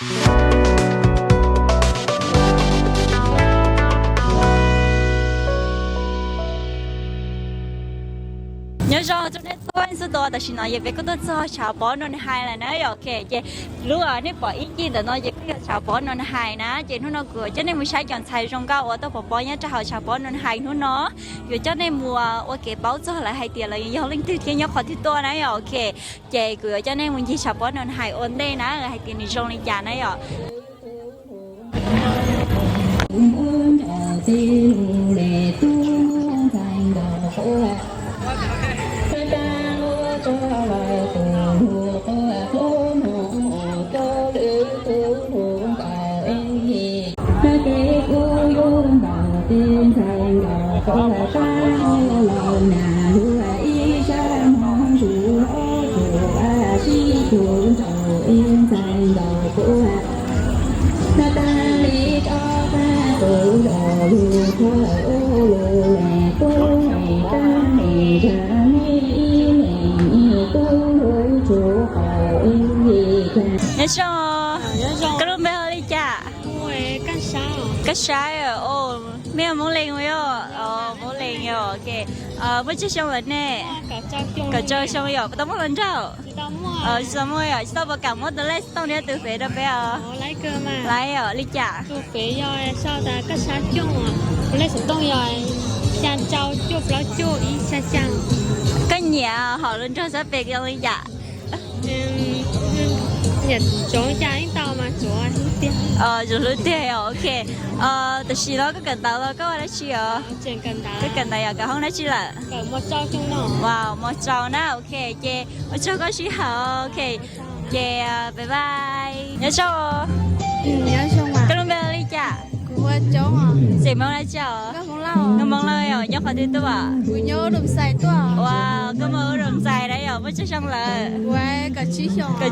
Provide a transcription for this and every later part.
Nyob zoo rau nej txhua leej txhua tus, tam sim no ces peb kuj tuaj txog Tshav Pob Noo Hais lawm na yom. Ok, ces lub nej pom ib ncig ntawm no ces kuj yog Tshav Pob Noo Hais na. Ces hnub no kuv coj nej mus saib cov ntxhais zoo nkauj uas tuaj pov pob nyob rau hauv Tshav Pob Noo Hais hnub no. Yuav coj nej mus ua kev paub txog lawv hais tias lawv yog leej twg thiab nyob qhov twg tuaj na yom. Ok, ces kuv yuav coj nej mus ncig Tshav Pob Noo Hais ua ntej na hais tias nws zoo li cas na yom. Nyob zoo, koj lub npe hu li cas? Koj Saib, mej yog Moob Lees yom? Moob Lees yom, ok. Muaj tsawg xyoo lawm ne? Kaum rau xyoo yom, puas tau muaj hluas nraug? Tsis tau muaj yom, tsis tau puas kam muab tus lej tooj thiab tus fev rau peb os? Laiv os, li cas? Koj nyiam hom hluas nraug xab pem zoo li cas? Tsuav hlub tiag, ok. Tam sim no koj kawm ntawv los koj ua dab tsi os? Koj kawm ntawv yog kawm hoob dab tsi lawm? Wow, mos tsaus na, ok. Ces ua tsaug koj sij hawm, ok. Ces bye bye, nyob zoo. Koj lub npe hu li cas? Xeem Hmoob dab tsi os? Nkauj Hmoob Lauj yom, nyob qhov twg tuaj? Ua, koj muaj ub rau ntxais na yom, muaj tsawg xyoo lawm? Kaum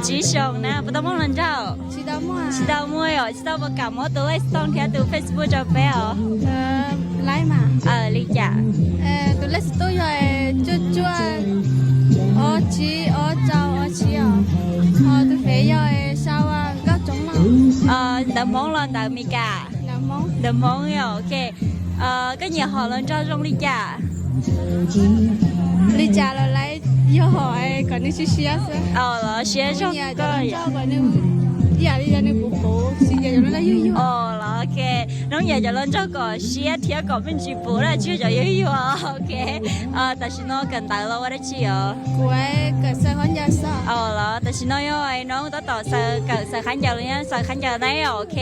tsib xyoo na, puas tau muaj hluas nraug? Tsis tau muaj yom, tsis tau puas kam muab tus lej tooj thiab tus Facebook rau peb os? Li cas? Tus lej tooj yog cuaj cuaj ob tsib ob rau ob tsib os. Tus fev yog sau Nkauj Tsoov Lauj. Ntawv Hmoob los ntawv Meskas? Ntawv Hmoob yom, ok. Koj nyiam hom hluas nraug zoo li cas? Li cas los laiv, yog hom kom nws siab siab xwb. Los siab zoo, kom nws ib yam li yog nws puv puv, tsis nyiam cov hluas nraug yuag yuag. Los ok, Noob nyiam cov hluas nraug kom siab thiab kom me ntsis puv na, tsis yog cov yuag yuag, ok. Tam sim no kawm ntawv los ua dab tsi os? Kuv kawm xaws khaub ncaws xwb. Los tam sim no yog Noob tab tom xaws, kawm xaws khaub ncaws los yog xaws khaub ncaws na, ok.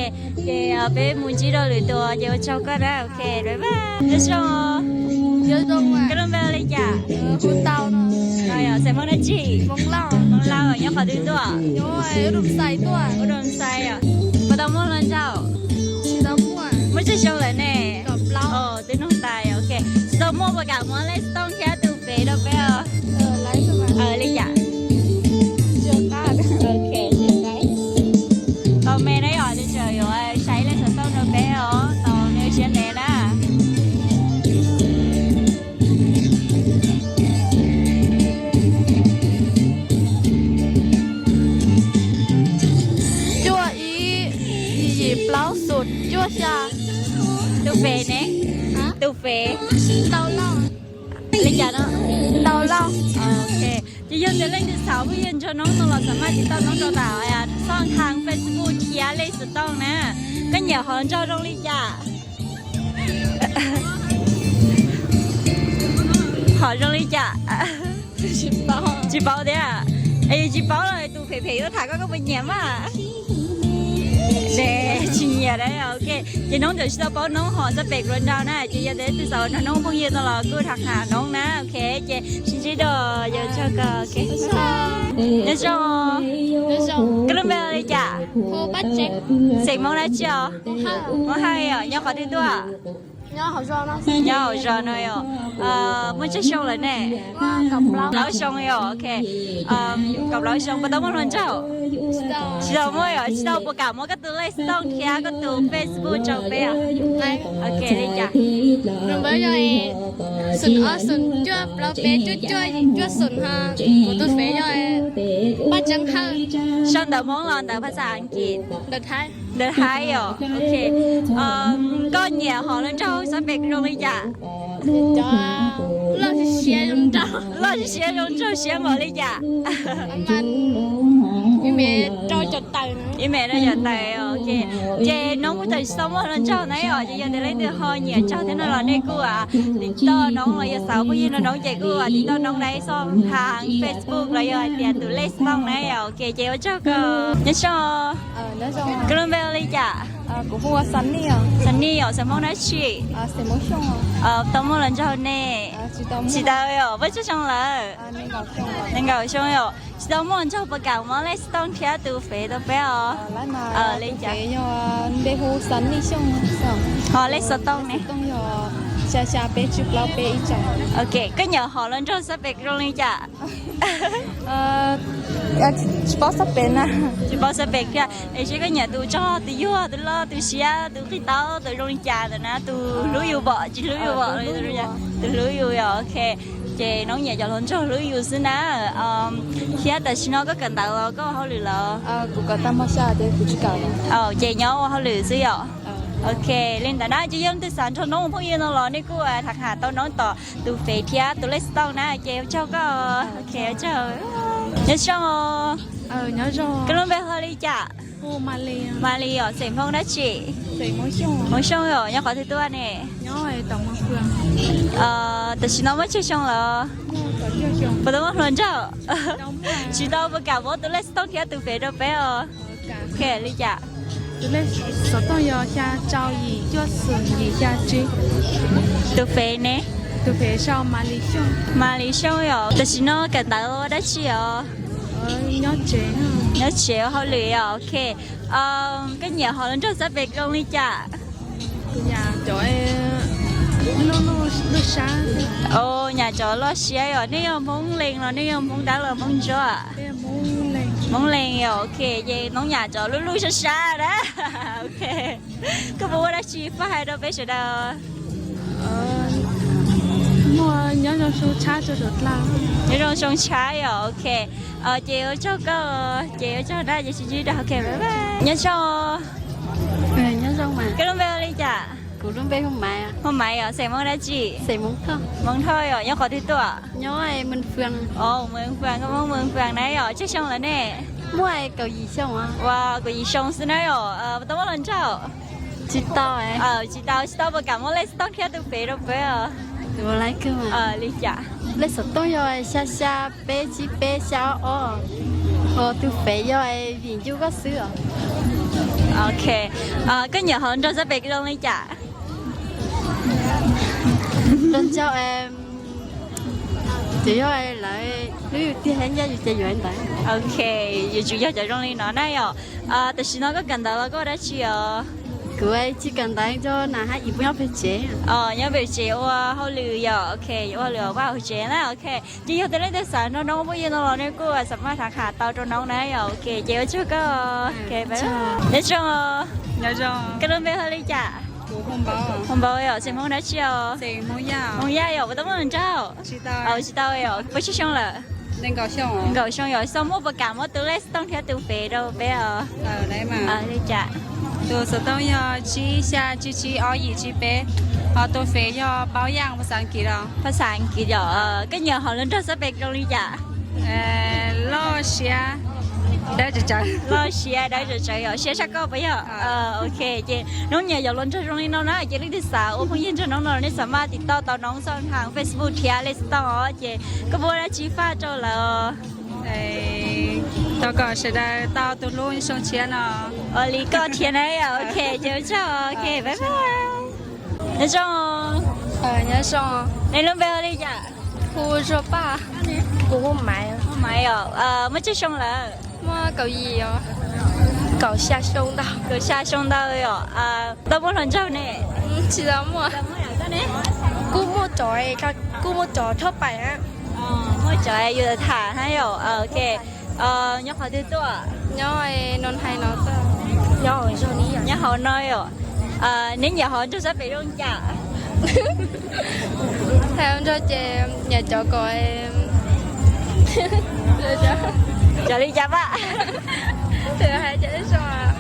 Ces peb mus ntsib rau lwm tus ces ua tsaug koj na, ok, bye bye. Nyob zoo, koj lub npe hu li cas? Xeem Hmoob dab tsi? Hmoob Lauj, nyob qhov twg tuaj? Ub Doo Xais os. Puas tau muaj hluas nraug? Muaj tsawg xyoo lawm ne? Twb noog tas, ok. Tsis tau muaj puas kam muab lej tooj thiab tus fev rau peb os? Li cas? Tau me na yom, nws tseem yuav saib lej xov tooj rau peb os, tau me ua siab ntev na. Cuaj ib, yim yim plaub xoom cuaj xya. Tus fev ne? Tus fev? Ntau Lauj. Li cas no? Ntau Lauj. Ok, ces yog tias leej twg xav phooj ywg nrog Noob no los xav maj tiv tauj Noob rau ntawm xoj khas Facebook thiab lej xov tooj na. Koj nyiam hom nraug zoo li cas? Hom zoo li cas? Tsis paub thiab. Es yus tsis paub los tus phem phem yuav tham koj, koj puas nyiam mas? Tsis nyiam na, ok. Ces Noob tseem tsis tau paub Noob hom xab pem hluas nraug na, ces yog tias leej twg xav ua Noob phooj ywg no los kuj tham tham Noob na, ok. Ces sib ntsib dua, yuav tsaug koj, ok. Nyob zoo. Koj lub npe hu li cas? Xeem Hmoob dab tsi os? Hmoob Hawj os, nyob qhov twg tuaj? Nyob hauv zos no yom. Muaj tsawg xyoo lawm ne? Kaum plaub xyoo yom, ok. Kaum plaub xyoo, puas tau muaj hluas nraug? Tsis tau muab yom, tsis tau puas kam muab koj tus lej xov tooj thiab koj tus Facebook rau peb os? Ok, li cas? Xoom ob xoom cuaj plaub peb cuaj cuaj cuaj xoom ho. Kuv tus fev yog Paj Tseeb Hawj. Sau ntawv Hmoob los ntawv phas xas Askiv? Ntawv Thaib yom. Ok. Koj nyiam hom hluas nraug xab pem zoo li cas? Loj siab zoo nraug siab npaum li cas? Ib mev rau caum tawm, ok. Ces noob kuj tseem tsis tau muaj hluas nraug na yom, ces yog tias leej twg ho nyiam nraug thiab no los nej kuj tiv tauj noob los yog xav phooj ywg nrog noob ces kuj tiv tauj noob na, xoj haav Facebook los yog hais tias tus lej xov tooj na yom, ok. Ces ua tsaug koj, nyob zoo. Koj lub npe hu li cas? Sunny yom, xeem Hmoob dab tsi? Tau muaj hluas nraug ne? Tsis tau yom, puas tsawg xyoo lawm? Nees nkaum xyoo yom. Tsis tau muaj hluas nraug puas kam muab lej xov tooj thiab tus fev rau peb os? Li cas? Ho lej xov tooj ne? Ok, koj nyiam hom hluas nraug xab pem zoo li cas? Tsis paub xab pem thiab. Es seb koj nyiam tus tsaug, tus yuag, tus loj, tus siab, tus qis taub, tus zoo li cas ntawd na, tus hlub yus pom tsis hlub yus pom, tus hlub yus yom, ok. Ces noob nyiam cov hluas nraug hlub yus xwb na. Thiab tam sim no koj kawm ntawv los koj ua hauj lwm los? Ces nyob ua hauj lwm xwb yom. Ok, li ntawd na ces yog leej twg xav nrog noob ua phooj ywg no los nej kuj tham tham tau noob tom tus fev thiab tus lej xov tooj na, ces ua tsaug koj. Ok, nyob zoo. Koj lub npe hu li cas? Malis os, xeem Hmoob dab tsi? Hmoob Xyooj yom, nyob qhov twg tuaj ne? Tam sim no muaj tsawg xyoo lawm? Puas tau muaj hluas nraug? Tsis tau, puas kam muab tus lej xov tooj thiab tus fev rau peb os? Ok, li cas? Tus fev ne? Malis Xyooj yom. Tam sim no kawm ntawv ua dab tsi os? Nyob tsev ua hauj lwm yom, ok. Koj nyiam hom hluas nraug xab pem zoo li cas? Nyam cov loj siab yom. Nej yog Hmoob Lees los nej yog Hmoob Dawb los Hmoob Ntsuab? Hmoob Lees yom, ok. Ces noob nyam cov luj luj sab sab na. Ok. Koj puas muaj dab tsi faj hais rau peb sawv daws? Nyob zoo xyoo tshab yom, ok. Ces ua tsaug koj, ces ua tsaug na, ces sib ntsib dua, ok, bye bye. Nyob zoo. Koj lub npe hu li cas? Hu Maiv yom, xeem Hmoob dab tsi? Hmoob Thoj yom, nyob qhov twg tuaj? Koj Hmoob Hmoob Fwaa na yom, tsawg xyoo lawm ne? Ua kaum yim xyoo xwb na yom, puas tau muaj hluas nraug? Tsis tau, tsis tau, tsis tau, puas kam muab lej xov tooj thiab tus fev rau peb os? Li cas? Lej xov tooj yog xya xya peb tsib peb xya ob ob, ho tus fev yog vim ncuj koj xwb os. Ok, koj nyiam hluas nraug xab pem zoo li cas? Hluas nraug ces yog lawv hlub yus tiag thiab nyiam yus ces yuav li ntawd. Ok, yus tsuas yog cov zoo li no na yom. Tam sim no koj kawm ntawv los koj ua dab tsi os? Kuv tsis kawm ntawv, nyob pem tsev. Nyob pem tsev ua hauj lwm yom, ok, ua hauj lwm vaj hauv tsev na, ok. Ces yog tias leej twg xav nrog noob phooj ywg no los nej kuj xav maj tham tham tau rau noob na yom, ok, ces ua tsaug koj. Nyob zoo. Koj lub npe hu li cas? Hu Npauv yom, xeem Hmoob dab tsi os? Hmoob Yaj yom, puas tau muaj hluas nraug? Tsis tau yom, puas tsawg xyoo lawm? Nkaum xyoo yom, tsis tau muaj, puas kam muab tus lej xov tooj thiab tus fev rau peb os? Li cas? Tus xov tooj yog tsib xya tsib tsib ob yim tsib peb, ho tus fev yog Paub Yaj, phas xas Askiv los? Phas xas Askiv yom. Koj nyiam hom hluas nraug xab pem zoo li cas? Loj siab, dawb tsawv tsawv. Loj siab dawb tsawv tsawv yom, siab tshaj koj puas yog? Ok, ces noob nyiam yog hluas nraug zoo li no na, ces leej twg xav ua phooj ywg nrog noob no nej xav maj tiv tauj tau noob xoj haav Facebook thiab lej xov tooj os, ces koj puas muaj dab tsi faj rau lawv? Thov kom sawv daws tau tus hlub xyoo tshiab no. Ua li koj thiab na, ok, ces ua tsaug, ok, bye bye. Nyob zoo. Nej lub npe hu li cas? Hu Zuag Paj. Kuv hu Maiv. Maiv yom, muaj tsawg xyoo lawm? Muaj kaum yim, kaum xya xyoo ntau. Kaum xya xyoo ntau yom. Tau muaj hluas nraug ne? Tsis tau muaj. Kuj muaj cov, kuj muaj cov thoj pais na. Muaj cov yus tham na yom, ok. Nyob qhov twg tuaj? Nyob no hais no, nyob hauv no yom. Neb nyiam hauv nraug sab pem zoo li cas? Hais nraug ces nyiam cov kom, cov li cas pam?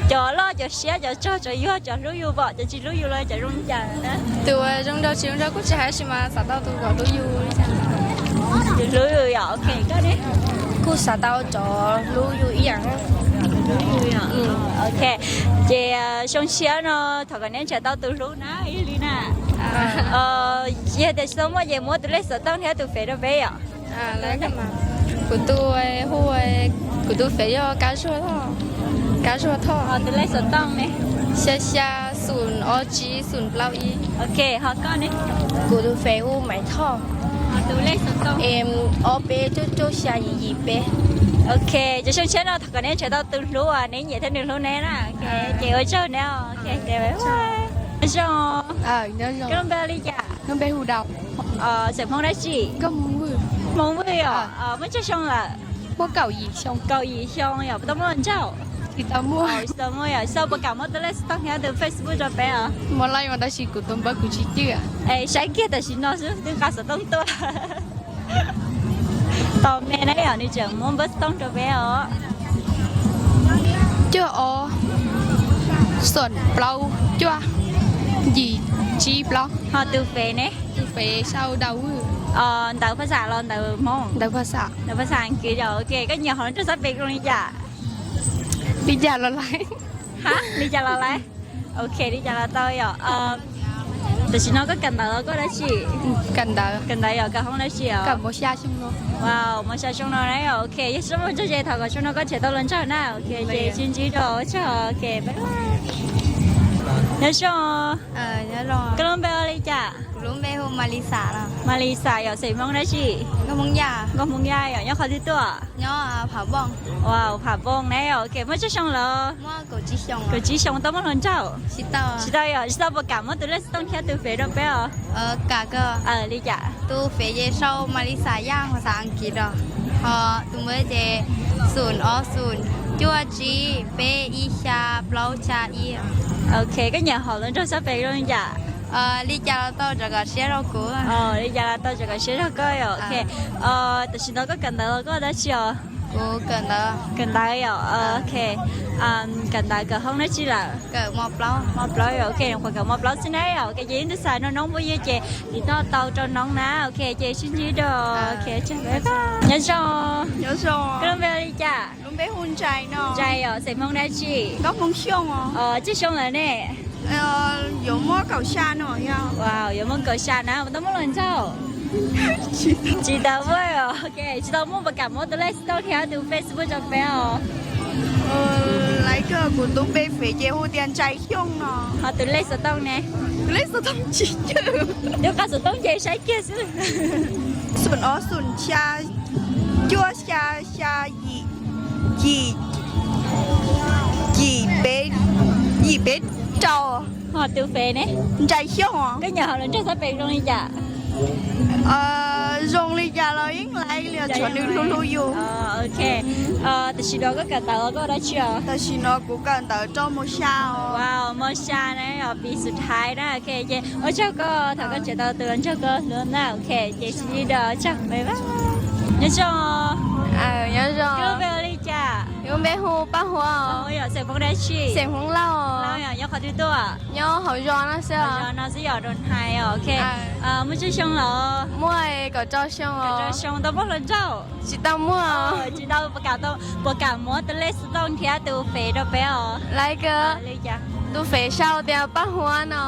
Cov loj, cov siab, cov tsog, cov yuag, cov hlub yus pom, cov tsis hlub yus los cov zoo li cas? Tus zoo nraug tsis zoo nraug kuj tsis hais, tab sis mas xav tau tus kom hlub yus li cas. Tus hlub yus yom, ok, koj ne? Kuj xav tau cov hlub yus ib yam. Hlub yus yom. Ok, ces xyoo tshiab no thov kom neb nrhiav tau tus hlub na, yog li na. Yog tias tsis tau muaj ces muab tus lej xov tooj thiab tus fev rau peb yom. Kuv tus, hu, kuv tus fev yog Kab Zuag Thoj, Kab Zuag Thoj. Tus lej xov tooj ne? Xya xya xoom ob tsib xoom plaub ib. Ok, ho koj ne? Kuv tus fev hu Maiv Thoj. Tus lej xov tooj? Em, ob peb cuaj cuaj xya yim yim peb. Ok, ces xyoo tshiab no thov kom neb nrhiav tau tus hlub uas neb nyiam thiab nws hlub neb na. Ok, ces ua tsaug neb. Ok, ces bye bye. Nyob zoo. Koj lub npe hu li cas? Xeem Hmoob dab tsi? Hmoob Vwj os. Muaj tsawg xyoo lawm? Kaum yim xyoo yom, puas tau muaj hluas nraug? Tsis tau muaj yom. Tsis tau puas kam muab tus lej xov tooj thiab tus Facebook rau peb os? Muaj laj mas tab sis kuv tus npawb kuv tsis cwj. Es saib kiag tam sim no xwb twb nqa xov tooj tuaj. Tos me na yom, nws tseem muab npawb xov tooj rau peb os. Cuaj ob xoom plaub cuaj yim tsib plaub. Ho tus fev ne? Tus fev sau Dau Vwj. Ntawv phas xas los ntawv Hmoob? Ntawv phas xas. Ntawv phas xas Askiv yom. Ok, koj nyiam hauv nraug sab pem zoo li cas? Li cas los laiv. Ha, li cas los laiv. Ok, li cas los tau yom. Tam sim no koj kawm ntawv los koj dab tsi? Kawm ntawv. Kawm ntawv yom, kawm hoob dab tsi os? Kawm mos xya xyoo no. Wow, mos xya xyoo no na yom. Ok, yog tsis muaj ntsuj ces thov kom xyoo no koj nrhiav tau hluas nraug na. Ok, ces sib ntsib dua, ua tsaug. Ok, bye bye. Nyob zoo. Koj lub npe hu li cas? Kuv lub npe hu Malis. Malis yom, xeem Hmoob dab tsi? Nkauj Hmoob Yaj yom, nyob qhov twg tuaj? Nyob Phav Npooj. Wow, Phav Npooj na. Ok, muaj tsawg xyoo lawm? Kaum tsib xyoo. Tau muaj hluas nraug? Tsis tau yom, tsis tau puas kam muab tus lej xov tooj thiab tus fev rau peb os? Li cas? Tus fev ces sau Malis Yaj, phas xas Askiv os. Ho tus npawb ces xoom ob xoom cuaj tsib peb ib xya plaub xya ib. Ok, koj nyiam hauv lub nraug sab pem zoo li cas? Li cas los tau, tsuas kom siab rau kuv. Li cas los tau, tsuas kom siab rau koj yom. Ok, tam sim no koj kawm ntawv los koj dab tsi os? Kuv kawm ntawv. Kawm ntawv yom, ok. Kawm ntawv kawm hoob dab tsi lawm? Kawm mos plaub. Mos plaub yom, ok, nyuam qhuav kawm mos plaub xwb na yom. Ok, ces ib tug xav nrog noob phooj ywg ces tiv toj tau rau noob na. Ok, ces sib ntsib dua. Ok, nyob zoo. Koj lub npe hu li cas? Ntsais yom, xeem Hmoob dab tsi? Tsawg xyoo lawm ne? Yuav muaj kaum xya no. Wow, yuav muaj kaum xya na, puas tau muaj hluas nraug? Tsis tau muaj os. Ok, tsis tau muaj puas kam muab tus lej xov tooj thiab tus Facebook rau peb os? Laiv kawg, kuv tus npe fev ces hu tias Ntsais Xyooj no. Ho tus lej xov tooj ne? Tus lej xov tooj tsis cwj. Twb nqa xov tooj ces saib kiag xwb. Xoom ob xoom xya cuaj xya xya yim yim yim peb, yim peb rau. Ho tus fev ne? Ntsais Xyooj os. Koj nyiam hauv lub nraug sab pem zoo li cas? Zoo li cas los yeej laiv li, tshuav nws hlub hlub yus. Ok, tam sim no koj kawm ntawv los koj dab tsi os? Tam sim no kuv kawm ntawv rau mos xya os. Wow, mos xya na, pis xus thaiv na. Ok, ces ua tsaug koj, thov koj nrhiav tau tus nraug koj hlub na. Ok, ces sib ntsib dua, tsaug, bye bye. Nyob zoo. Nyob zoo. Koj lub npe hu li cas? Lub npe hu Paj Huab. Yog xeem Hmoob dab tsi? Xeem Hmoob Lauj. Lauj yom, nyob qhov twg tuaj? Nyob hauv zos no xwb os. Hauv zos no xwb yom, rau Nais os. Ok, muaj tsawg xyoo lawm? Muaj kaum rau xyoo. Kaum rau xyoo, tau muaj hluas nraug? Tsis tau muaj. Tsis tau, puas kam muab tus lej xov tooj thiab tus fev rau peb os? Laiv kawg, tus fev sau tias Paj Huab no.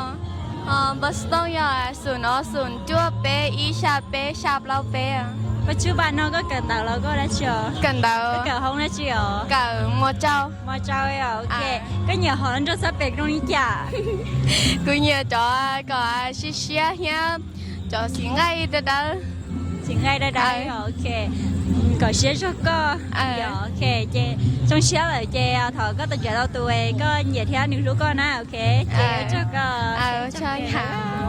Npawb xov tooj yog xoom ob xoom cuaj peb ib xya peb xya plaub peb. Paj Tsub Paj no, koj kawm ntawv los koj dab tsi os? Kawm ntawv. Koj kawm hoob dab tsi os? Kawm mos rau. Mos rau os, ok. Koj nyiam hauv nraug sab pem zoo li cas? Kuv nyiam cov kom siab siab thiab cov xim nqaij dawb dawb. Xim nqaij dawb dawb, ok. Kom siab zog koj. Ok, ces zoo siab lawm ces thov koj tau nrhiav tau tus koj nyiam thiab nws hlub koj na, ok. Ces ua tsaug koj.